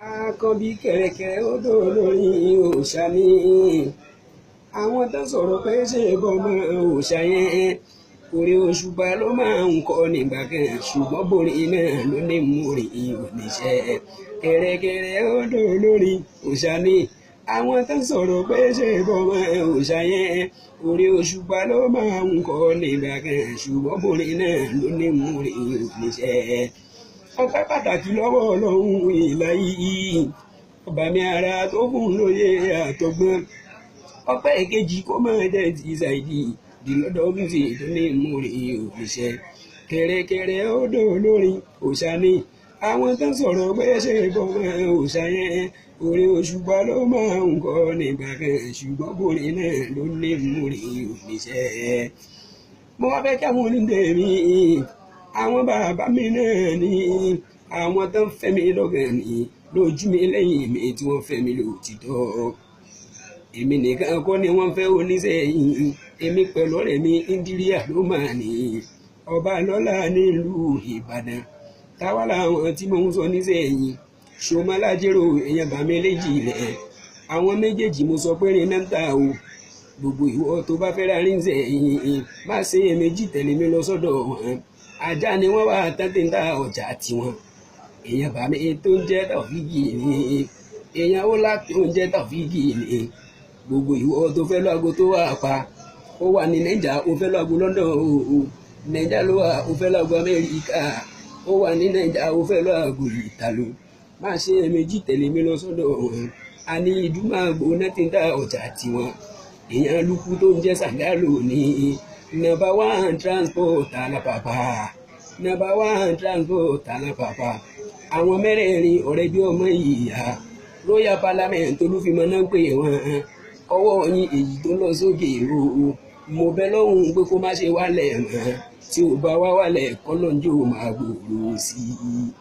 Àkànbí kẹ̀rẹ̀kẹ̀rẹ̀ ó dò lórí òòṣà ni. Àwọn tó sọ̀rọ̀ pé ṣe bọ́mọ òòṣà yẹn, orí Òṣùpá ló máa ń kọ́ nígbà kan, ṣùgbọ́n borí náà ló ní múrí oníṣẹ́. Kẹ̀rẹ̀kẹ̀rẹ̀ ó dò lórí òòṣà ni. Àwọn tó sọ̀rọ̀ pé ṣe bọ́mọ òòṣà yẹn, orí Òṣùpá ló máa ń kọ́ nígbà kan, ṣùgbọ́n borí náà ló ní múrí oníṣẹ́. Ọpẹ́ pàtàkì lọ́wọ́ Ọlọ́run ìlà yìí, ọba mi ara tó fún lóye àtọgbọ́n. Ọpẹ́ èkejì kó máa jẹ́ ti Saidi dìlọ́dọ̀ music tó ní múrí òṣìṣẹ́. Kẹ̀rẹ̀kẹ̀rẹ̀ ó dò lórí òòṣà ni. Àwọn tó ń sọ̀rọ̀ pé ṣe bọ́mọ òòṣà yẹn, orí Òṣùpá ló máa ń kọ́ nígbà kan, ṣùgbọ́n borí náà ló ní múrí òṣìṣẹ́. Mo wá fẹ́ kí àwọn onídèé mi, àwọn bàbá mi náà ni, àwọn tó ń fẹ́ mi lọ́gàn ni, lójú mi lẹ́yìn mi tí wọ́n fẹ́ mi lóòtítọ́. Èmi nìkan kọ́ ni wọ́n fẹ́ oníṣẹ́yìn, èmi pẹ̀lú ọ̀rẹ́ mi Indiria ló máa ní. Ọba lọ́la nílùú Ìbàdàn, táwa làwọn tí mò ń sọ níṣẹ́yìn. Ṣọmọlájérò èèyàn bàmí léjì rẹ̀, àwọn méjèèjì mo sọ pé rìn náà ń ta o. Gbogbo ìwọ tó bá fẹ́ ra ríńsẹ̀ yìí, má ṣe èméjì tẹ̀lé mi lọ sọ́dọ̀ wọn. Ajá ni wọ́n wà tán tí ń ta ọjà tiwọn. Èèyàn bàmí tó ń jẹ́ Tàòfíìkì ni, èèyàn ó lá tó ń jẹ́ Tàòfíìkì ni. Gbogbo ìwọ tó fẹ́ lọ ago tó wà pa, ó wà ní Nàìjà, ó fẹ́ lọ ago London o. Nàìjà ló wà, ó fẹ́ lọ ago Amẹ́ríkà, ó wà ní Nàìjà, ó fẹ́ lọ ago Ìtàló. Má ṣe èméjì tẹ̀lé mi lọ sọ́dọ̀ wọn. A ní ìdúmàgbò náà ti ń ta ọjà tiwọn. Èèyàn lukú tó ń jẹ́ Sàgálò ni. Number one transport alápàpà, number one transport alápàpà. Àwọn mẹ́rẹ̀ẹ̀rin ọ̀rẹ́ bí ọmọ ìyá, Royal Parliament Olúfimọ́ náà ń pè wọ́n. Ọwọ́ yín èyí tó lọ sókè o. Mo bẹ̀ lọ́hùn pé kó má ṣe wálẹ̀ mọ́, tí ò bá wá wálẹ̀ kọ́lọ́njọ́ máa gbòòrò sí i.